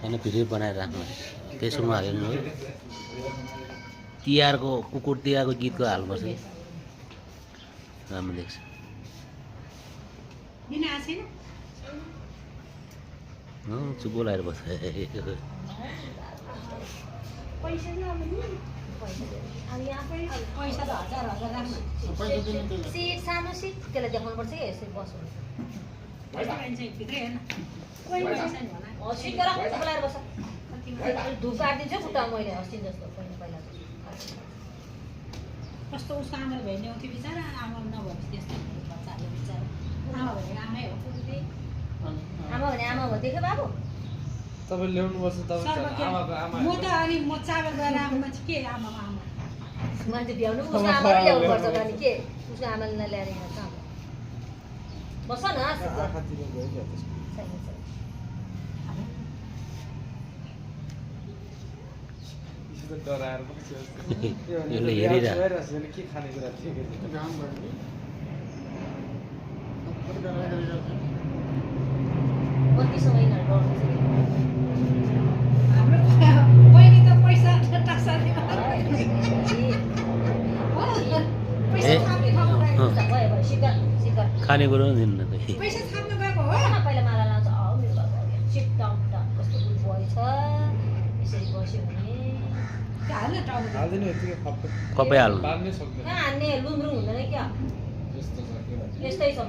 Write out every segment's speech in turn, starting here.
होइन भिडियो बनाएर राख्नु फेसबुकमा हालिदिनु हो तिहारको कुकुर तिहारको गीतको हाल्नुपर्छ कि राम्रो देख्छ चुप बोलाएर बस्छ सिट सानो सिट त्यसलाई देखाउनु पर्छ कि यसरी बस्नु बोलाएर बस्छ धुप काटिदिन्छ खुट्टा मैले अस्ति जस्तो पहिला कस्तो उसको आमा भए ल्याउँथ्यो बिचरा आमा नभएपछि त्यस्तो बच्चाहरूले बिचरा आमा भनेको आमै हो आमा भने आमा हो देख्यो बाबु तपाईले ल्याउनुपर्छ तपाईको आमाको आमा म त अनि म चावल गएर आएको मान्छे के आमाको आमा मान्छे भ्याउनु उसको आमाले ल्याउनु पर्छ अनि के उसको आमाले नल्याएर हिँड्छ बस्छ न आँखातिर गयो त्यसको डराएर यसले हेरिरहेको के खानेकुरा थियो कतिसँग यिनीहरू डराउँछ हाम्रो बहिनी त पैसा टाक्सा खानेकुरो पनि दिन्न त पैसा थाप्नु गएको हो पहिला माला लाउँछ मेरो बाबु सिट डाउन कस्तो गुड बोय छ यसरी बस्यो भने हाल्न टाउको हाल्दैन यतिकै खपै हाल्नु बार्नै सक्दैन कहाँ हान्ने लुम्रुङ हुँदैन क्या यस्तो छ के यस्तै छ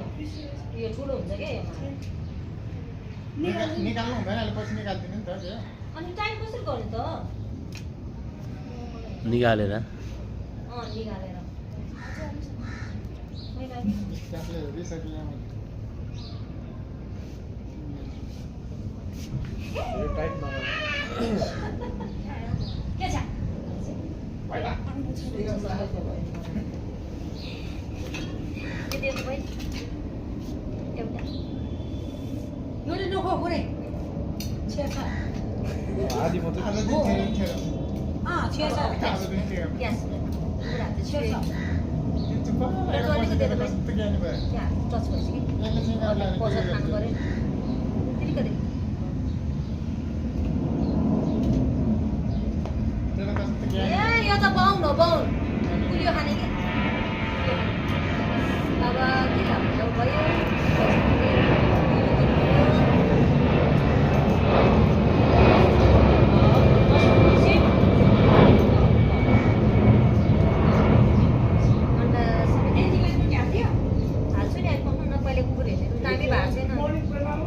यो ठुलो हुन्छ क्या यो निकाल्नु हुँदैन अहिले पछि निकाल्दिनु नि त के अनि टाइम कसरी गर्ने त निकालेर निकालेर त्यसले रिसक्यो यो टाइट नगर्नु के छ के दिएको भाइ एउटा यो नखो पुरै छेर्छ आधी मात्रै आज दिन थियो छेर्छ ग्यास पुरा त छेर्छ क्या टच भइसक्यो पैसा खानु पऱ्यो फेरि कति ए यो त बाउन हो बाउन उयो खाने कि